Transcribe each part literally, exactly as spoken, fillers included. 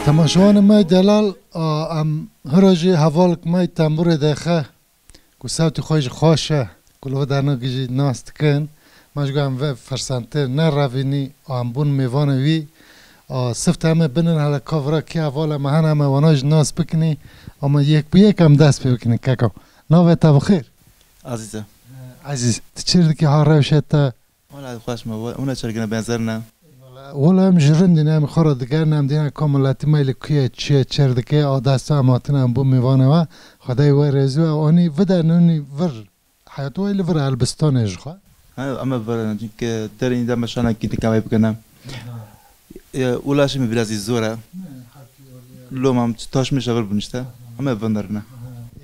Temaşevanê me delal, a, em hira jî hevalek me tembûrê dexe, ku sewtê xwe jî xweş e, ku li vê dernekê jî nas dikin. Me ji got em vê firsentê nerevînî, a, em bûn mêvanê wî. A, sifte em ê binin hele ka vira kê heval e, me hene em ê wana jî nas bikinî. Ama yek bi yek em dest pê bikinî, keko. Navê te bi xêr? Azîz e. Ezîz, tu çêr dikî ha rewşê te? Wela xweş me, we-, hûn ê çêr gine benzer ne? Wela em ji rindî ne, em xwe re digerine, em dîne ka miletî me li ku ye, çi ye, çêr dike, a desta em hatine, em bû mêvanê we. Xwedayê we rêzî we, anî vide nûnî vir. Heyat we li vir Elbistanê ji xwe. He, em ê vir, çunke derî de me şanekî dike me bikine. E, ula şî me biraz zor e. Loma em taş mişe vir bûn işte. Em ê vinirine.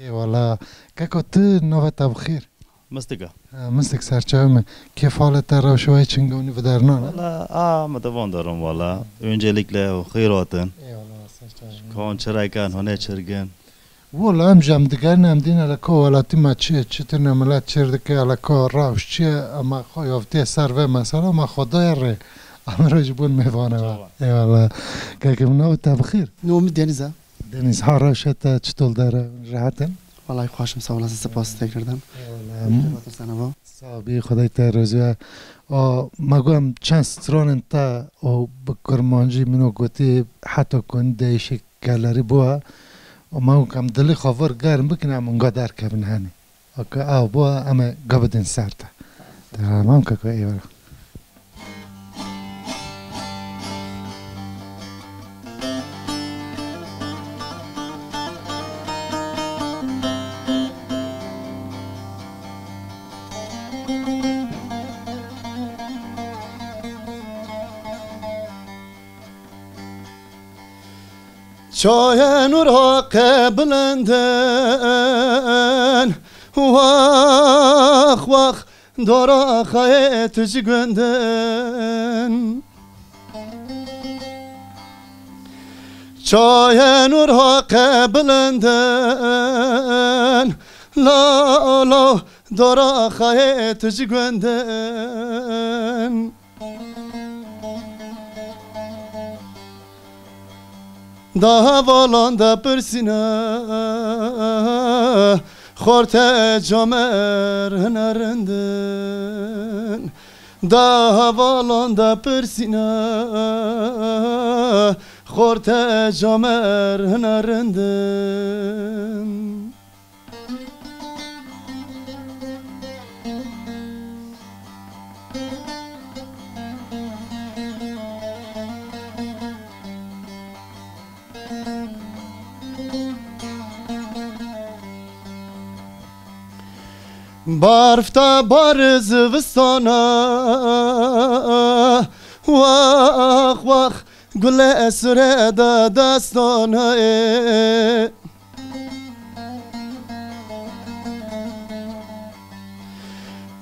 Eyvallah. Keko tu navê te bi xêr? Mistik e. Ha, Mistik serçavê me. Kêf halê te rewşa we çinga hûnî vidernan e? Valla, a, me devam derim valla. Öncelikle xêr hatin. Eyvallah, serçavê me. Kan çiraykan, hûn ê çirgin. Wala em jî em digerin, em dîne hele ka welatî me çi ye, çi tune milet çêr dike, hele ka rewş çi ye, em xwe yavtiye ser vê mesela, me xwe daye rê. Em re jî bûn mêvanê we. Eyvallah. Keke min navê te bi xêr? Navê min Deniz e. Deniz, ha rewşa te çitol der e? Rehet in? Vallahi xweş im, sağ olasın, spas tekrardan. Eyvallah. Xêr hatin sana va. Sağ bî, Xwedayê te razî be. A, me got em çend stranên te û bi kurmancî min û gotî heta ku hûn değişik gellerî bû. Û me got em dilê xwe vir germ bikin, em unga derkevin henî. Eke ew bû, em ê ga bidin ser te. Tamam keko, eyvallah. Çayên û raqe bilindin, wax, wax, dora xayê tu ji gundin. Çayên û raqe bilindin, la, la, dora xayê tu ji gundin. Da hevalan de pirsîne, xorte camer hine rindin. Da hevalan de pirsîne, xorte camer hine rindin. Barf te bar zivistana, wax, wax, gule esre de destana ê.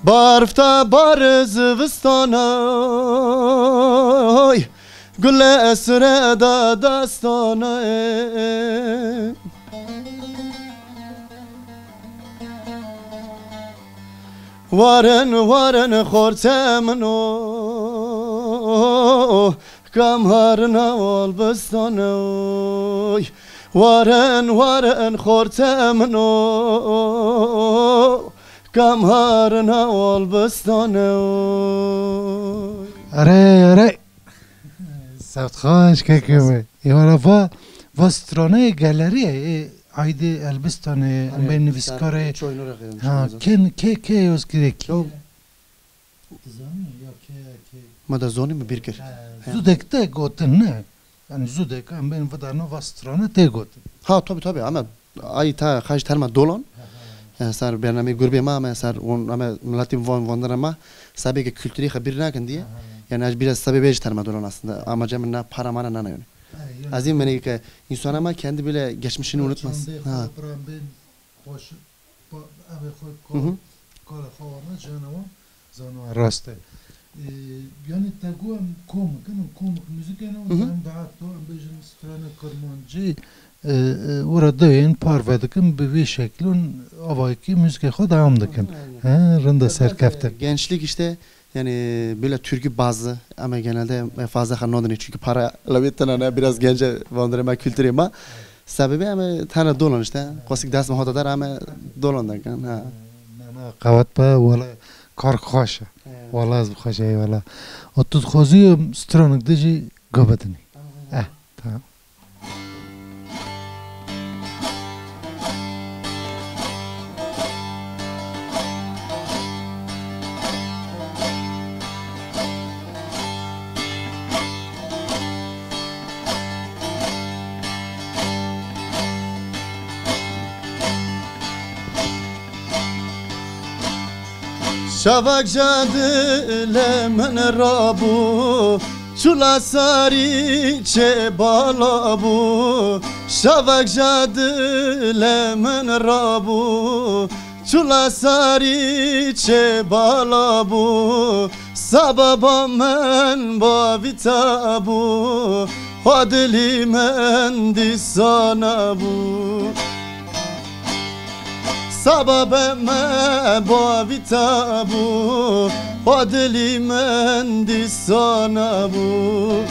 Barf te bar zivistana, oy, gule esre de destana ê. Warin, warin xorte min o, kam harina olbistane oy. Warin, warin xorte min o, kam harina olbistane oy. Erê, erê. Sewt xweş, kekê me. Êwara va, va straneyê gelerî ye, ê aydê Elbistanê, em bê nivîskarê. Ha, kê, kê, kê yoz kirê kî? Dizanî ya kê, kê? Ma da zonî mi bîr kir. He. Zûdek te gotin, ne? Yani zûdek em bên vidarna va strane tê gotin. Ha, tabii, tabii, ama ay ta xaç terma dolan. Yani ser bernameyê gurbê ma, ama ser on, ama miletî van, vandana ma, sebê ke kültürî xebir nakin diye. Yani ez biraz sebê bêj terma dolan aslında. Amaca min na para mana nana yani. He, yani. Ez in menê ke insana ma kendi bile geçmişini unutmaz. Çandê xwe, biran bên xweş. Pa-, em ê xwe Hı hı. kar-, kara xwe wana cihana wan zana rast e. Ee, yani te got em komik in, em komik muzîk in, Hı hı. em daet to, em bêjin strana kurmancî, e, e, wira dayên parve dikin, bi vî şeklûn avayekî muzîkê xwe dewam dikin. Aynen. He, rind e, serkeftin. Gençlik işte Yani böyle türkü bazlı ama genelde fazla xwe nadinê çünkü para lewê tine ne, biraz gence vandire me kültürê me. Sebebi em tane dolan işte. Qasik dest me hata der em dolan dekin. Ha. Na, na, qewet be, wala kar xweş e. He. Wala ez bi xweş e, eyvallah. O tu dixwazî stranek de jî gabedinî. Tamam. Eh, tamam. Şevek ji dilê min rabû, çûla serî çê bala bû. Şevek ji dilê min rabû, çûla serî çê bala bû. Sebeba min bavî te bû, xwe dilî min dîsa nebû. Sebebê me bavî te bû, xwe dilî min dîsa nebû.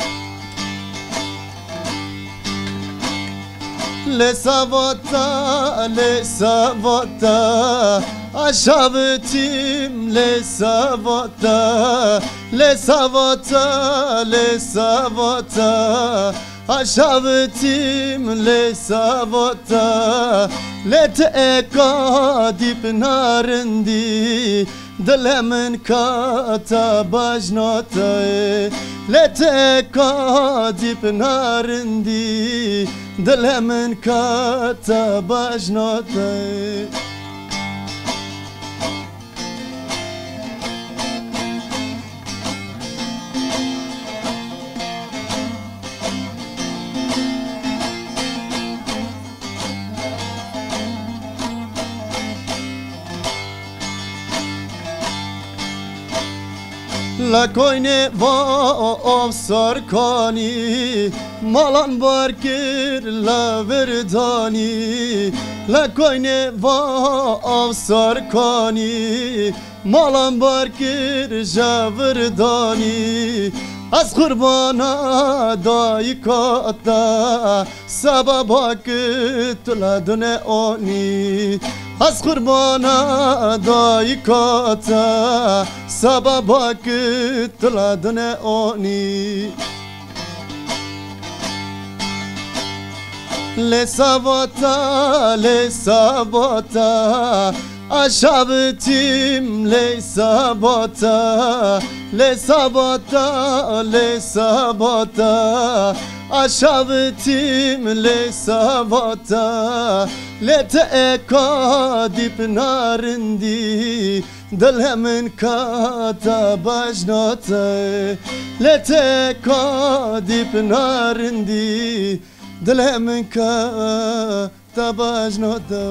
Lê seva te, lê seva te, ez şevitîm lê seva te, lê seva te, lê seva te. Aşavitîm lê seva te, lê ti eka dîp narindî, dilê min kata bajna te. Lê ti eka dîp narindî, dilê min kata bajna te. Li koynê va av sar kanî, malan bar kir li vir danî. Li koynê va av sar kanî, malan bar kir ji vir danî. Ez qurbana dayika te, sebeba ku tu li dune anî. Ez qurbana dayika te, sebeba ku tu li dune anî. Lê seva te, lê seva te, ez şevitîm lê seva te. Lê seva te, lê seva te, ez şevitîm lê seva te. Lê ti eka dîp narindî, dilê min kata bajna te. Lê ti eka dîp narindî, dilê min kata bajna te.